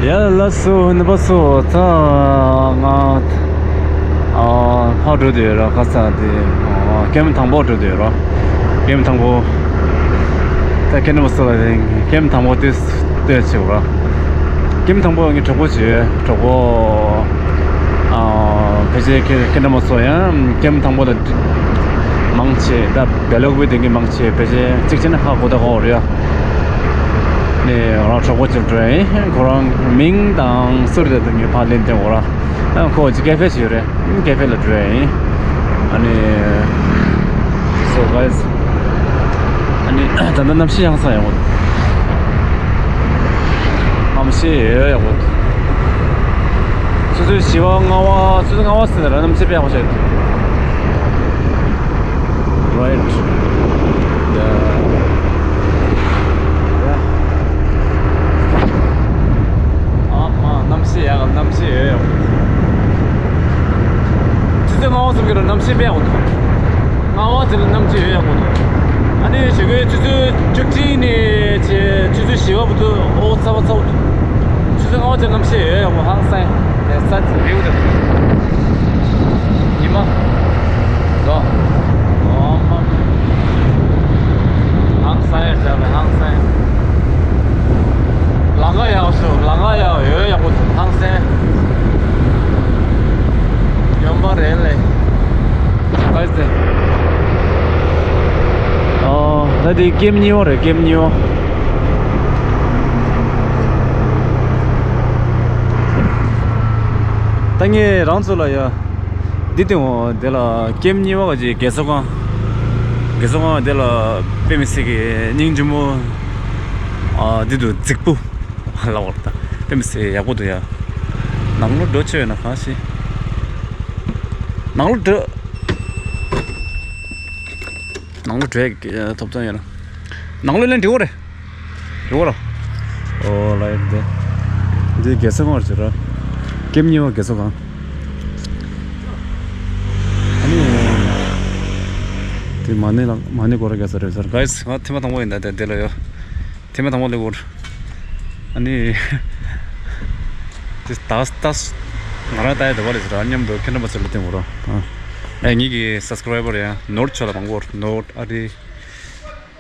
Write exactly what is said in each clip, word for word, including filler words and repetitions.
ཡ་ལགས་སོ། ནི་པ་སོ། ད་ང་ཨ་ཕར་འགྲོ་དུས་ར། ཁ་ས་དེ་ཨ་ཀེམ་དང་པོ་འགྲོ་དུས་ར། ཀེམ་དང་པོ། ད་ཁྱེད་རྣམ་པ་ཚོ་ལ་ཀེམ་དང་པོ་དེ་ལྟོས་བྱེད་ར། ཀེམ་དང་པོ་ངའི་གྲོགས་པོ་བྱོས། གྲོགས་པོ་ཨ་ཕལ་ཆེར་ཁྱེད་ཁྱེད་རྣམ་པ་ཚོ་ཡང་ཀེམ་དང་པོ་ལ་མང་ཆེ། ད་བེ་ལོག་བི་དེ་གི་མང་ཆེ་ཕལ་ཆེར་གཅིག་བྱས་ན་ཧ་གོ་ད་གོ་རེད་ཡ། ནས་ང་རང་གྲོགས་པོ་ཅིག་འགྲོ་ཡིན། ཁོ་རང་མིང་དང་སུ་རེད་ད་ངས་ཕར་ལན་སྟོན་གོ་ར། ཨ་ཁོ་ཅིག་ཀེ་ཧྥེ་ཞིག་ཡོད་རེད། ཀེ་ཧྥེ་ལ་འགྲོ་ཡ་ཡིན། ཨ་ནི། So guys, ཨ་ནི་ད་ལྟ་གནམ་གཤིས་ཧང་སང་ཡག་པོ་འདུག་གནམ་གཤིས་ཡོད་ཡག་པོ་འདུག་ཆུ་ཚོད་བཞི་པ་ལྔ་པ། ཆུ་ཚོད་ལྔ་པ་ཟིན་ན་ར་གནམ་གཤིས་དཔེ་ཡག་པོ་ཞིག་འདུག Right. Yeah. Yeah. ཨ་མ། གནམ་གཤིས་ཡག་གནམ་གཤིས་ཡོད་ཡག་ཆུ་ཚོད་ལྔ་པ་ཙམ་གྱི་ར་གནམ་གཤིས་དཔེ་ཡག་པོ་འདུག་ལྔ་པ་དེ་ལ་གནམ་གཤིས་ཡོད་ཡག་པོ་འདུག་ཨ་ནི་ཞོགས་ཀའི་ཆུ་ཚོད་བཅུ་གཅིག་ནས་བྱས་ཆུ་ཚོད་བཞི་པ་བར་དུ་ཨོ་ཚ་བ་ཚ་བོ་འདུག་ཆུ་ཚོད་ལྔ་པ་ཙམ་གནམ་གཤིས་ཡོད་ཡག་པོ། ཧང་སང་། ལས་ས་ཚ་རེའུ་དང་ཉི་མ། ལོ། ཨོ་མ། ཧང་སང་ཡ་ཆ་བས་ཧང་སང་། ལམ་ཁ་ཡག་སོང་། ལམ་ཁ་ཡག་ཡོད་ཡག་པོ་འདུག་ཧང་སང་། ཡོང་པ་རེད་ལེ། ཨ་ད་དེ་ཀེམ་གཉིས་པ་རེད། ཀེམ་གཉིས་པ། ད་ངས་རང་ཚོ་ལ་ཡ། འདི་སྟེང་འོ་དེ་ལ་ཀེམ་གཉིས་པ་ག་ཅིག་རྒས་གསོ་ཁང་། རྒས་གསོ་ཁང་དེ་ལ་དཔེ་མི་སྲིད་ཀྱི་སྙིང་རྗེ་མོ། ཨ་འདི་འདུག་རྫིག་པོ་ལབ་པ་རེད་ད། དཔེ་མི་སྲིད་ཡག་པོ་འདུག་ཡ། ནང་ལོགས་འགྲོ་ཆོག་ཡོད་ན་གང་ཤེས། ནང་ལོགས་འགྲོ། ནང་ལོགས་འགྲོ་ཡ་ཐོབ་ཐང་ཡོད་ན། ནང་ལོགས་ལེན་འགྲིག་གོ་རེད། འགྲིག་གོ་ར། ཨོ་ལ་ཡ་འདི། འདི་རྒས་གསོ་ཁང་རེད་ཟེར་ར། ཀེམ་གཉིས་པ་རྒས་གསོ་ཁང་། ཨ་ནི། དེ་མ་ཎི་ལ་མ་ཎི་སྐོར་ར་རྒྱག་ས་རེད་ཟེར། Guys, ང་ཐེངས་མ་དང་པོ་ཡིན་ད་དེ་འདི་ལ་ཡོད། ཐེངས་མ་དང་པོ་སླེབས་ཡོད། ཨ་ནི། དེ་ད་ད་ང་རང་ལྟ་ཡ་འདི་པ་རེད་ཟེར། ཨ་མཉམ་དུ་ཁྱེད་རྣམ་པ་ཚོ་ལ་སྟོན་གོ་ར། ཨ། ཨེ་ངེད་ཀྱི་སབ་སི་ཀ་རའི་བར་ཡ་ནོར་ཆོག་ལ་མང་པོ་ནོར་ཨ་རི།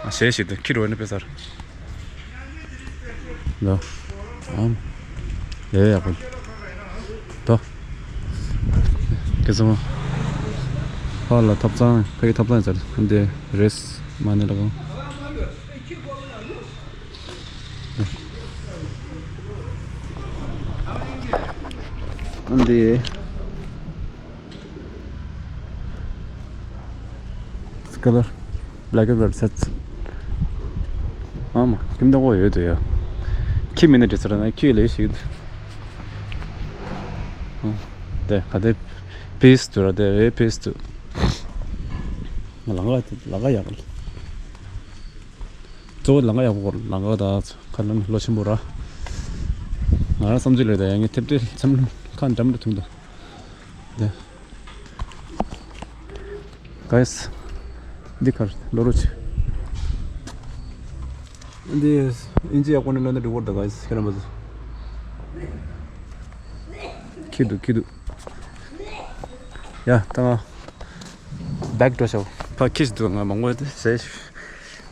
ཨ་ཞེ་ཞིག་ཏུ་ཁྱི་རོ་ནི་དཔེ་ཟེར། ལོ། ཨམ། ལས་ཡག་པོ། ཏོ། ཁྱེད་ཚོ། ཕར་ལ་ཐབ་ཚང་། ཕ་གི་ཐབ་ཚང་ཟེར། འདི་རེས་མ་ཎི་ལ་གང་། འདི། Color, black and red sets. ཨ་མ། ཁྱིམ་སྡོང་པོ་ཡོད་དོ་ཡ། ཁྱི་མིན་ན་འདྲི་ཟེར་ན་ཁྱི་ལས་ཞིག་ཨ། དེ་ག་དེ་peace འདུག་ར། དེ་བས་peace འདུག་ལམ་ཁ་ལམ་ཁ་ཡག་གཙོ་བོ་ལམ་ཁ་ཡག་པོ་སྐོར། ལམ་ཁ་ད་ཁ་ལམ་ལོ་ཆེན་པོ་ར། ང་རང་བསམ་ཚུལ་ལས་ད་ཡ་ངས་ཐེབས་ཏེ་མཚམས་ཁ་འགྲམ་དུ་ཐུང་དུ། དེ། Guys, འདི་གར་ལོ་རོ་ཆེ། འདི་ཨིན་ཇི་ཡག་པོ་ནས་ལོན་ན་འགྲོ་བར་ད། Guys, ཁྱེད་རང་མ་ཟེར། ཁྱི་འདུག་ཁྱི་འདུག་ཡ་ད་ང་back འགྲོ་ཤག་ཕ་ཁྱི་ཞིག་འདུག་ང་མང་པོ་ཟས་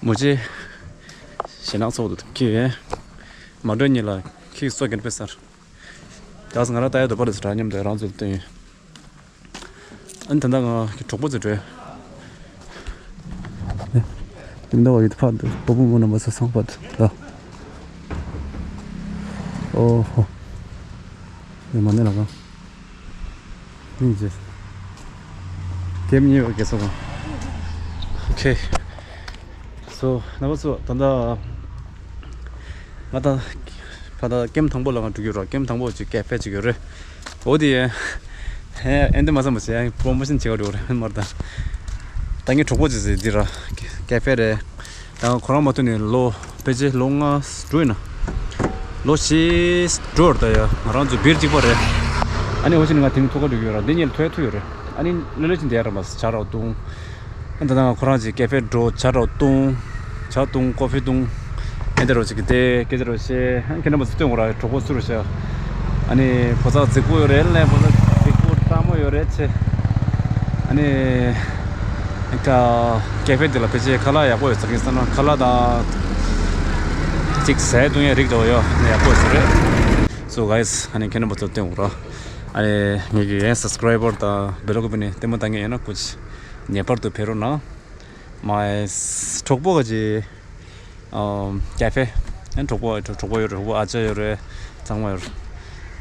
མོ་ཅེ་ཞེ་ནག་ཚོགས་འདུག་ཁྱི་མ་འགྲོ་ཉིན་ལ་ཁྱི་གསོ་གིན་དཔེ་ཟེར། ད་ང་རང་ལྟ་ཡ་དོ་པ་རེད་ཟེར། མཉམ་དུ་རང་ཚོ་ལ་བསྟན་ཡོད། ཨ་ནི་ད་ལྟ་ང་གི་གྲོགས་པོ་ཚོ་འགྲོ། དེ་འདྲ་བ་ཡོད་ཕ་འདུག་སྤོ་བོ་མོ་རྣམ་པ་ཚོ་སང་ཕ་འདུག་ལ། ཨོ་ཧོ། ཡ་མ་ནི་ལ་གང་། སྙིང་རྗེ། ཀེམ་གཉིས་པ་རྒས་གསོ་ཁང་། Okay. So, རྣམ་པ་ཚོ་ད་ལྟ་ང་ད་ཕ་ད་ཀེམ་དང་པོ་ལ་ང་འགྲོ་གི་ཡོད་ར། ཀེམ་དང་པོ་ཅིག་ཀེ་ཧྥེ་ཅིག་ཡོད་རེད། འོ་དེ་ཡ་ཧེ་ཨེ་འདི་མ་བསམ་པ་ཟེར་ཡ་པོ་རོ་མོ་ཤོན་བྱེད་ག་འགྲོ་གི་རེད་མར་ད། ད་ངའི་གྲོགས་པོ་ཅིག་ཟེར་འདི་ར་ཀེ་ཧྥེ་རེད། ད་ཁོ་རང་མ་ཐུག་ནས་ལོ་ཕལ་ཆེར་ལོ་ལྔ་འགྲོ་ཡིན་ན། ལོ་བཞི་འགྲོ་ཡོད་ད་ཡ། ང་རང་ཚོ་བིར་གཅིག་པ་རེད། ཨ་ནི་འོ་ཅི་ནི་ང་དེ་ནི་ཐུག་ག་འགྲོ་གི་ཡོད་ར། འདི་གཉིས་ལ་ཐུག་ཡ་ཐུག་ཡོད་རེད། ཨ་ནི་ལོ་ལོ་ཅིག་འདི་ཡ་ར་མ་ཟ་ཆ་ར་བཏུང་། ད་ལྟ་ང་ཁོ་རང་ཅིག་ཀེ་ཧྥེ་འགྲོ། ཇ་རོ་བཏུང་། ཇ་བཏུང་། ཀོ་ཕི་བཏུང་། ཨེ་འདི་རོ་ཅིག་དེ་སྐད་ཆ་རོ་བཤད། ཁྱེད་རྣམ་པ་ཚོ་སྟོན་དགོས་ར། གྲོགས་པོ་སུ་རུ་བཤད། ཨ་ནི་ཕོ་གསར་རྫིག་པོ་ཡོད་རེད་ལས། ཕོ་གསར་རྫིག་པོ་སྤྲང་མོ་ཡོད་རེད་ཆེ། ཨ་ནི་ཀ་ཀེ་ཧྥེ་འདི་ལ་ཕལ་ཆེར་ཁ་ལག་ཡག་པོ་ཡོད་ས་ཡིན་བསམ་ན། ཁ་ལག་དང་ཅིག་ཟས་བཏུང་ཡས་རིགས་འདྲ་བོ་ཡོད་ན་ཡག་པོ་ཡོད་ས་རེད། So guys, ཨ་ནི་ཁྱེད་རྣམ་པ་ཚོ་སྟོན་དགོས་ར། ཨ་ནི་ངེད་ཀྱི་ཡན་སབ་སི་ཀ་རའི་བར་དང་བེ་ལོ་ཀོ་པི་ནས་ལྟད་མོ་ལྟ་མཁན་ཡོད་ན་སྐུ་མཁྱེན་ངེས་པར་དུ་ཕེབས་རོགས་གནང་། མའི་གྲོགས་པོ་ག་ཅི། ཨམ། ཀེ་ཧྥེ། ཨན་གྲོགས་པོ་གྲོགས་པོ་ཡོད་རེད། གྲོགས་པོ་ཨ་ཅག་ཡོད་རེད། ཚང་མ་ཡོད་རེད།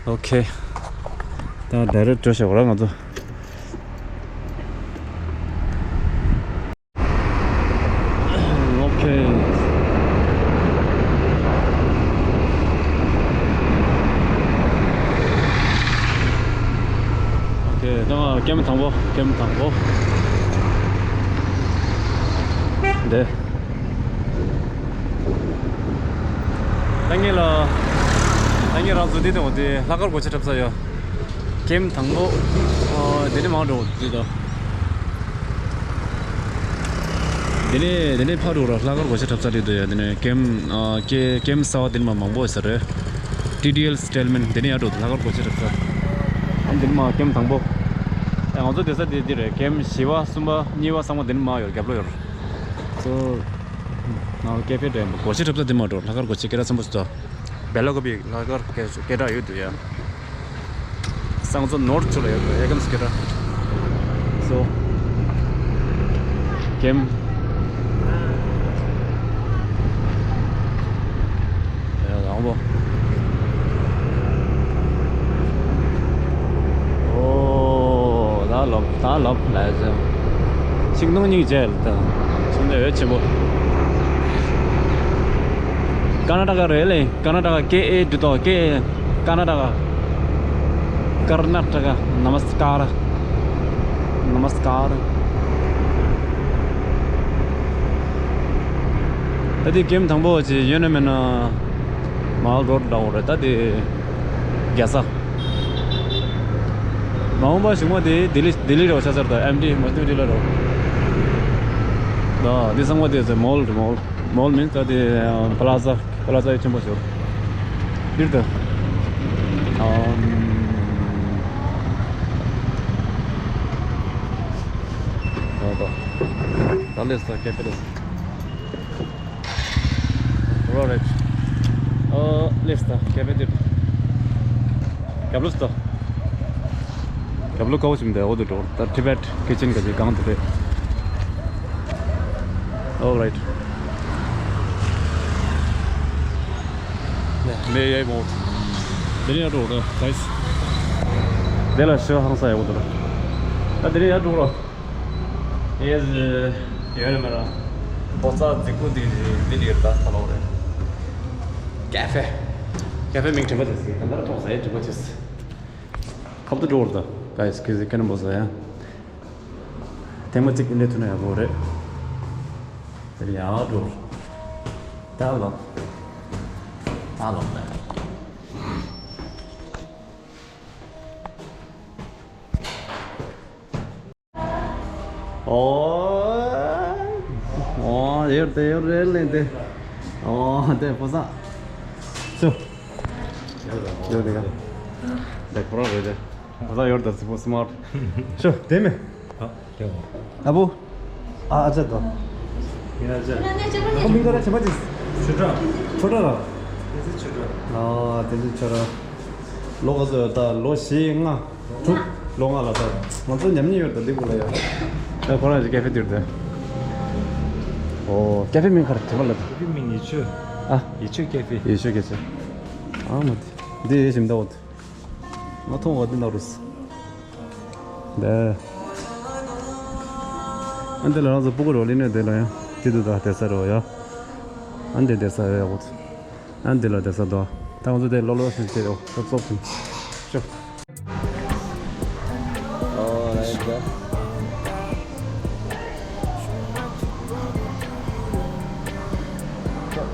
ཨོ་ཁེ། ད་ཌའི་རེག་འགྲོ་བྱེད་དགོས་ར་ང་ཚོ། ཨོ་ཁེ། ཨོ་ཁེ། ད་ང་ཀེམ་དང་པོ། ཀེམ་དང་པོ། འདི། ད་ངེད་ལ། ད་ངེད་རང་ཚོ་འདི་དང་འདི་ལྷག་དཀར་སྒོ་ཕྱེ་འཁྲབ་ས་ཡོད། ཀེམ་དང་པོ། ཨ། འདི་ནས་མར་འགྲོ་འདི་དང་། འདི་ནས་འདི་ནས་ཕར་འགྲོ་ར། ལྷག་དཀར་སྒོ་ཕྱེ་འཁྲབ་ས་འདི་དང་ཡ། འདི་ནས་ཀེམ། ཨ། ཀེ་ཀེམ་གསར་པ་འདི་ནས་མར་མང་པོ་ཡོད་ས་རེད། ཊི་ཌི་ཨེལ་སི་ཊེལ་མན། འདི་ནས་ཡར་འགྲོ། ལྷག་དཀར་སྒོ་ཕྱེ་འཁྲབ་ས། ཨ། འདི་ནས་མར་ཀེམ་དང་པོ། ཨ། ང་ཚོ་བསྡད་ས་འདི་འདི་རེད། ཀེམ་བཞི་པ་གསུམ་པ་གཉིས་པ་གསུམ་པ་འདི་ནས་མར་ཡོད། རྒྱབ་ལོགས་ཡོད། སོ། ང་ཀེ་ཧྥེ་འདྲ་ཡིན་པ། སྒོ་ཕྱེ་འཁྲབ་ས་འདི་མར་འགྲོ། ལྷག་དཀར་སྒོ་ཕྱེ་སྐད་གྲགས་ཆེན་པོ་ཞིག་འདུག་བེ་ལ་ཀོ་པི་ལྷག་དཀར་སྐད་སྐད་གྲགས་ཡོད་འདུག་ཡ། ས་ང་ཚོ་ནོར་ཐ་ཕྱོགས་ལ་ཡོད་པའི་ཨེ་ཀེམ་སི་སྐད་གྲགས། སོ། ཀེམ། ཡ་དང་པོ། ཨོ། ད་ལོབ། ད་ལོབ་ལ་ཟེར། ཤིང་སྡོང་སྙིང་རྗེ་ལ་ད། ཤིང་སྡོང་འོད་ཆེན་པོ། ཀར་ན་ཊ་ཀ་རེད་ལེ། ཀར་ན་ཊ་ཀ། ཀེ་ཨེ་འབྲི་ཏོ། ཀེ་ཨེ། ཀར་ན་ཊ་ཀ། ཀར་ན་ཊ་ཀ། ན་མ་སི་ཀཱར། ན་མ་སི་ཀཱར། ད་དེ་ཀེམ་དང་པོ་ཅིག་ཡོད་ན་མེད་ན་མར་རོ་ཌི་འདྲ་བོ་རེད། ད་དེ་རྒྱལ་ས། མ་འོངས་པ་གཞུག་མ་དེ་ལྡི་ལི། ལྡི་ལི་རེད་པ། ཆ་ཚར་ད་ཨེམ་ཊི། མ་ཏུ་ལྡི་ལི་རེད་པ། ད་འདི་ཚང་མ་དེ་ཚོ་མོལ་རེད། མོལ། མོལ་མིན་ད་དེ་པ་ལ་ཛ། པ་ལ་ཛ་ཡོད་ཆེན་པོ་ཞིག་འདིར་ད། ཨམ། ད་ད་ད་སླེབས་ད། ཀེ་ཧྥེ་སླེབས། རོ་རེད། ཨོ། སླེབས་ད། ཀེ་ཧྥེ་འདིར། རྒྱབ་ལོགས་ད། རྒྱབ་ལོགས་དཀར་པོ་ཞིག་འདུག་འོ་དེ་འགྲོ། ད་ཊི་བེཊ་ཀི་ཅན་ག་ཅིག་སྒང་དེ་རེད། ཨོ་རའིཊ། མེ་ཡའི་མོ། དེ་ནས་ཡར་འགྲོ་ད། གའི་སི། དེ་ལ་ཤི་ཧང་སང་ཡག་པོ་འདུག་ད་དེ་ནས་ཡར་འགྲོ་རོགས། ཨེ་ཟི། ཡོད་རེད་མེད་ར། ཕོ་གསར་རྫིག་པོ་འདི་རེད། འདི་རེད། ད་ཁ་ལོག་རེད། ཀེ་ཧྥེ། ཀེ་ཧྥེ་མིང་དྲན་པ་བྱས་སོང་། ད་ལྟ་ར་ཐོག་ཟ་ཡས་དྲན་པ་བྱས་སོང་། ཁབ་ཏུ་འགྲོ་བར་ད། གའི་སི། ཁྱེད་ཚོས་ཁྱེད་རྣམ་པ་ཟ་ཡ། ཐེངས་མ་གཅིག་སླེབས་ཐུབ་ན་ཡག་པོ་རེད། དེ་ནས་ཡར་འགྲོ། ད་ལོག་ད་ལོག་ད། ཨོ། ཨོ། ཡོད་དེ་ཡོད་རེད་ལེ་དེ། ཨོ། དེ་ཕོ་གསར། ཤོ། ཡོད་དེ་ག་དེ་ཁོ་རང་རེད་དེ། ཕོ་གསར་ཡོད་དེ་སི་མར་ཊི། ཤོ། དེ་མེད། ཨ། དེ་བ། ཨ་བུ། ཨ། ཨ་ཅག་དང་། ཡ་ཅག་ཁོ་མིང་ག་རེ་བྱས་པ་ཅིག་ཆོས་གྲགས། ཆོས་གྲགས་ལ། དེ་ཚོ་ཆོས་གྲགས། ཨ། དེ་ཚོ་ཆོས་གྲགས། ལོ་ག་ཚོད་ཡོད་ད། ལོ་བཞི་ལྔ། དྲུག་ལོ་ལྔ་ལ་ད། ང་ཚོ་ཉམས་ཉེས་ཡོད་ད་འདི་གུ་ལ་ཡ། ད་ཁོ་རང་གི་ཀེ་ཧྥེ་འདིར་ད། ཨོ། ཀེ་ཧྥེ་མིང་ག་རེ་བྲིས་པ་ལ་ད། ཀེ་ཧྥེ་མིང་ཡེ་ཆོས། ཨ། ཡེ་ཆོས་ཀེ་ཧྥེ། ཡེ་ཆོས་ཀེ་ཧྥེ། ཨ་མ་དེ། འདི་ཡེ་ཞིམ་ད་འོ་དེ། ང་མཐོང་བ་འདི་ནང་རུ། འདི། ཨ་འདི་ལ་རང་ཚོ་སྤུ་གུ་རོ་ལི་ནས་འདི་ལ་ཡང་དེ་འདུག་ད་བསྡད་ས་རེད་ཡ། ཨ་འདི་བསྡད་ས་རེད་འོ། ཨ་འདི་ལ་བསྡད་ས་འདུག་ད་ང་ཚོ་དེ་ལོ་ལོ་ཞིག་བསྡད་འོ། ཤོག་ཤོག་ཤོག་ཨོ་རའིཊ།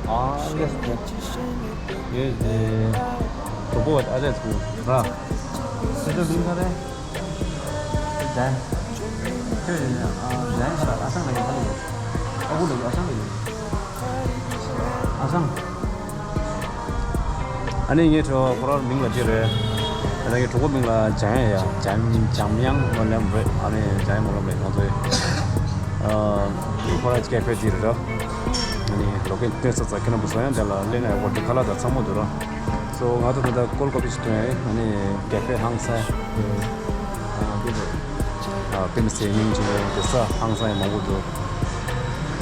ཨ་ལེས་ནི། ཡེ་ཟེ། གྲོགས་པོ་ཨ་ལེས་ཀུ་ར། སེ་ཏོ་ལིང་ག་རེ། ད། ཨ་ཞང་ལ་ཡོད། ཨ་ཁུ་ལ་ཡོད། ཨ་ཞང་ལ་ཡོད། ཨ་ཞང་། ཨ་ནི་ངའི་ཁྲོ་ཁོ་རང་མིང་ལ་ཅི་རེད། ཨ་ནི་ངའི་གྲོགས་པོ་མིང་ལ་འཇམ་དབྱངས་ཡ། འཇམ་འཇམ་དབྱངས་སྨོན་ལམ་རེད། ཨ་ནི་འཇམ་དབྱངས་སྨོན་ལམ་རེད། ང་ཚོའི་ཨ་ཁོ་རང་ཀེ་ཧྥེ་ཅི་རེད་ར། ཨ་ནི་ལོ་ཀེ་ཤན་སྟོན་ས་ཚ་ཁྱེད་རྣམ་པ་ཚོ་ཡང་དེ་ལ་སླེབས་ན་ཡག་པོ་འདུག་ཁ་ལག་དང་ཚང་མ་འདུག་ར། སོ་ང་ཚོ་ད་ལྟ་ཀོལ་ཀོ་ཕི་ཞིག་ཐོན་ཡ་ཡིན། ཨ་ནི་ཀེ་ཧྥེ་ཧང་སན། ཨ་ཕེ་མ་སི་ཡིན་ཅིག་ཡིན། དེ་ས་ཧང་སན་ཡང་མང་པོ་འདུག་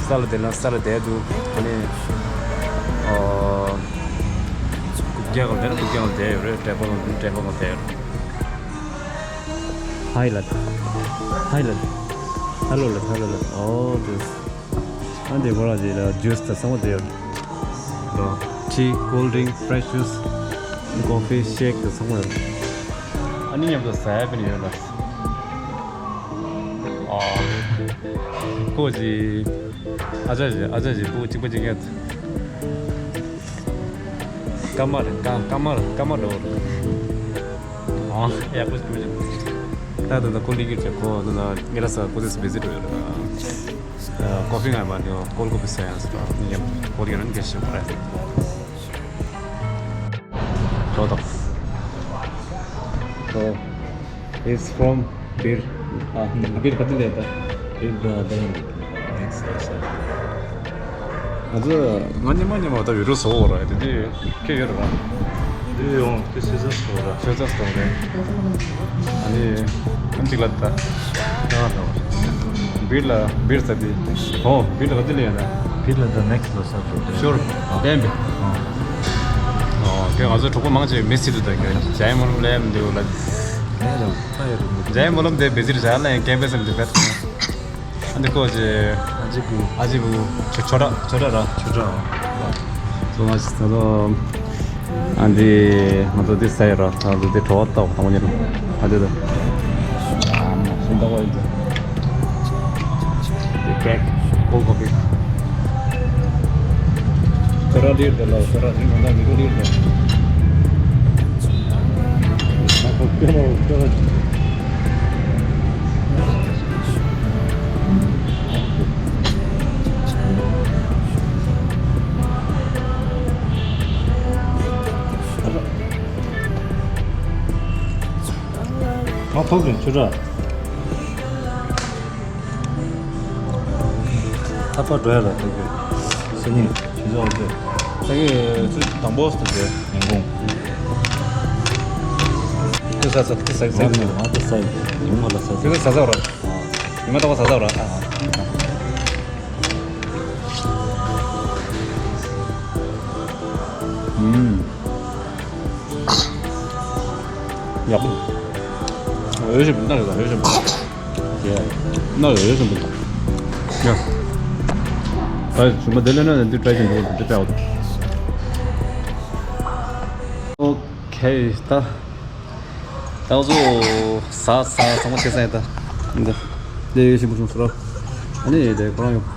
ས་ལ་བསྡད་ན་ས་ལ་བསྡད་འདུག་ཨ་ནི་ཨ་རྐུབ་བཀྱག་ལ་བསྡད་ན་རྐུབ་བཀྱག་ལ་བསྡད་ཡོད་རེད། ཊེ་བལ་ལ་ཊེ་བལ་ལ་བསྡད་ཡོད་རེད། ཧའི་ལབ། ཧའི་ལབ། ཧེ་ལོ་ལབ། ཧེ་ལོ་ལབ། ཨོ་དེ། ཨ་འདི་ཁོ་རང་ཅིག་ལ་ཇུས་དང་ཚང་མ་བསྡད་ཡོད། ཨ་ཊི། ཀོལ་ཌི་རིང་། ཕི་རེ་ཤི་ཇུས། ཀོ་ཕི། ཤེག་དང་ཚང་མ་ཡོད། ཨ་ནི་མཉམ་དུ་ཟ་ཡ་དཔེ་ནི་ཡོད་ལ། ཨ་ཁོ་ཅིག་ཨ་ཅག་ཅིག་ཨ་ཅག་ཅིག་ཕྲུ་གུ་གཅིག་པ་གཅིག་རྐྱང་། སྐར་མ་རེད། སྐར་སྐར་མ་རེད། སྐར་མ་འདྲ་བོ་རེད། ཨ་ཡག་པོ་ཞིག་ད་ད་ད་ཁོ་ལི་ཀིར་ཅེ་ཁོ་ད་ད་ངེ་ར་ས་ཁོ་དེ་སུ་བི་ཟི་ཊི་ཡོད་རེད། ཀོ་ཕི་ང་མ་དེ་ཀོལ་ཀོ་ཕི་ཟ་ཡང་ཟེར་བ་ཉམས་ཀོ་ལི་རང་གེ་ཤེས་པ་རེད། ཇོ་དང་། So, it's from beer. ཨ་beer ག་དུས་ལས་ད། Beer ག་དུས་ལས། Next station. ང་ཚོ་ང་ཉི་མ་ཉི་མ་ད་བི་ཌི་ཡོ་བཟོ་འོ་ར་དེ་དུས་ཁྱེད་ཡོད་ར། དུས་ཡོང་དུས་སུས་ཟ་སོ་ར། སུས་ཟ་སོ་ར། ཨ་ནི་ཨམ་ཅིག་ལ་ད། ད་ད་བ། བིར་ལ་བིར་ཟ་དེ། ཨོ་བིར་ལ་ག་དུས་ལེན་ཡ་ད། བིར་ལ་ད་ནེག་སི་ལོ་ཟ་ཆོག་ཤོར་བསྟན་པས། ཨོ་དེ་ང་ཚོ་གྲོགས་པོ་མང་ཆེ་མི་སྲིད་དུ་ད་གི་ཇའི་མོ་ལམ་ལེམ་འདི་ལ། ལེ་ལ་ད་ཡོད་རུ་མི་ཇའི་མོ་ལམ་དེ་བེ་ཟིར་ཇ་ལ་ཡང་ཀེམ་པེ་སམ་དེ་བེད། ཨ་འདི་ཀོ་ཅེ། ཨ་ཅེ་བུ། ཨ་ཅེ་བུ། ཆོ་ཆོ་འདྲ་ཆོ་འདྲ་ར། ཆོ་འདྲ། སོ་ང་ད་ལོ། ཨ་འདི་ང་ཚོ་འདི་ས་ཡ་ར། ད་ཚོ་འདི་བྲོ་བ་ལྟ་བ་དང་པོ་ཉིད་ར། ཨ་འདི་ད། ཨ་མ་སུན་ད་བ་ཡིན། འདི་ཀེག་ཀོལ་ཀོ་ཕི། ཁོ་ར་འདིར་དེ་ལོ་ཁོ་ར་འདིར་ང་ད་མི་རོ་འདིར་དེ། ང་ཁོ་ཀེ་ལོ་ཀེ་ལོ། ང་ཐོབ་རེད་ཆུ་དྲག་ཐ་པ་འགྲོ་ཡ་ལ་ཐུག་གི་སེ་ཉིན་ཆུ་ཚོད་ཨོ་ཚོད། ད་གི་ཚུ་དང་པོ་སུ་དེ་ཉིན་གུང་། དེ་ས་ས་དེ་ས་ས་ང་ང་དེ་ས་ཡོང་མ་ལ་ས་དེ་ས་ས་ས་ར། ཉི་མ་ཏོག་ས་ས་ར། ཨ་ཨ། ཨུམ། ཡག་པོ། འོས་ཤིང་སྣ་རེ་དང་འོས་ཤིང་། ཡ། སྣ་རེ་འོས་ཤིང་། ཡ། ད་ཞུ་མ་དེ་ལས་ན་འདི་ཊ་རའི་བྱེད་འགྲོ་འདི་དཔེ་ཡག་པོ་འདུག་ཨོ་ཁེ་ད། ད་ང་ཚོ་ཟ་ཟ་ཚང་མ་ཆེ་ས་ཡིན་ད། འདི་འདི་ཡོད་ཤིང་བུ་ཤིང་སུ་ར། ཨ་ནི་དེ་ཁོ་རང་ཡོད།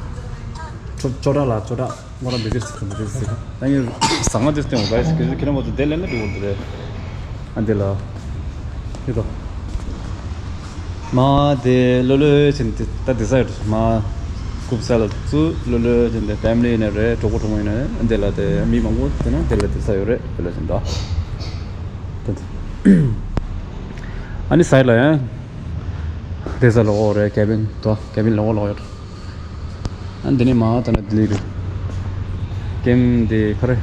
ཅོ་ཅོ་འདྲ་ལ་ཅོ་འདྲ། ང་རང་མི་དེ་སི་ཁ་མི་དེ་སི་ཁ། ད་ངས་ཟ་ང་དེ་སྟེང་འོ་ག་ཡ་སི་ཁ་ཁྱེད་རང་མ་ཚོ་དེ་ལས་ན་འགྲིག་འོ་དེ་རེད། ཨ་འདི་ལ། ཡོད་དོ། མ་དེ་ལོ་ལོ་ཆེན་དེ་ད་དེ་ས་ཡོད་མ། ཀུབ་ས་ལ་ཚུ་ལོ་ལོ་ཆེན་དེ་ཕེ་མི་ལི་ཡིན་ན་རེད། གྲོགས་པོ་གྲོགས་མོ་ཡིན་ན་རེད། ཨ་འདི་ལ་དེ་མི་མང་པོ་དེ་ན་དེ་ལ་དེ་ས་ཡོད་རེད། དེ་ལ་ཆེན་དོ། དེ་དེ། ཨ་ནི་ས་ཡོད་ལ་ཡང་། དེ་ས་ལ་འོ་རེད། ཀེ་བིན་དོ། ཀེ་བིན་ལ་འོ་ལ་འོ་ཡོད། ཨ་འདི་ནས་མ་ད་ནི་ལྡི་ལི་རུ། ཀེམ་དེ་ག་རེ།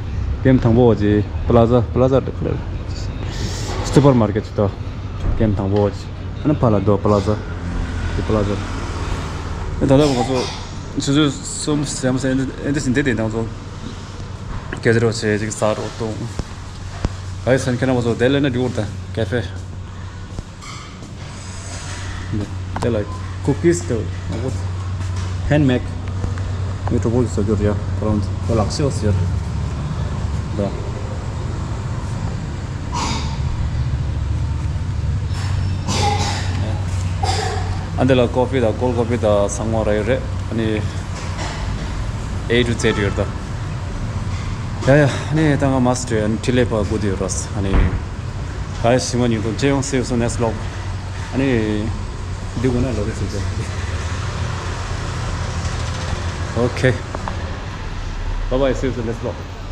ཀེམ་དང་པོ་བ་ཅི་པ་ལ་ཛ། པ་ལ་ཛ་དེ་ག་རེ། སུ་པར་མར་ཀེ་ཊི་ཅིག་དོ། ཀེམ་དང་པོ་བ་ཅི། ཨ་ནི་ཕ་ལ་དོ་པ་ལ་ཛ། དེ་པ་ལ་ཛ། ཨ་ད་ལྟ་ང་ཚོ་ཆུ་ཚོད་གསུམ་ཟེར་མ་ཟེར་ཨ་འདི་ཨ་འདི་ཟིན་དེ་དེ་དང་ཚོ། སྐད་ཆ་རོ་བྱེད་ཅིག་ཟ་རོ་བཏུང་། ག་ཡི་སན་ཁྱེད་རང་ཚོ་དེ་ལས་ན་འགྲིག་གོ་ད་ཀེ་ཧྥེ། དེ་ལ་ཀུ་ཀིས་དེ་ཧེན་མེད་མི་གྲོགས་པོ་ཡིས་བཟོ་རྒྱུ་རེད་ཡ། ཁོ་རང་ཁོ་ལག་ཤེས་ཟེར་ད། ཨ་འདི་ལ་ཀོ་ཕི་དང་ཀོལ་ཀོ་ཕི་དང་ཚང་མ་རག་ཡོད་རེད། ཨ་ནི་ཨེ་ཊུ་ཛེ་ཌི་ཡོད་ད། ཡ་ཡ། ཨ་ནི་ད་ང་མ་སི་ཊར་ཨ་ནི་ཁྲི་ལེ་པ་སྒུག་བསྡད་ཡོད་རེད། ཨ་ནི་ག་ཡ་ཞིག་མ་ཉིན་ཐུང་ཅེ་ཡོང་སེ་ཡོང་སོང་ནེག་སི་ལོག་ཨ་ནི་འདི་དགོས་ན་ལོ་རེ་ཚོད་ཚོད། Okay. Bye bye. See you in the next vlog.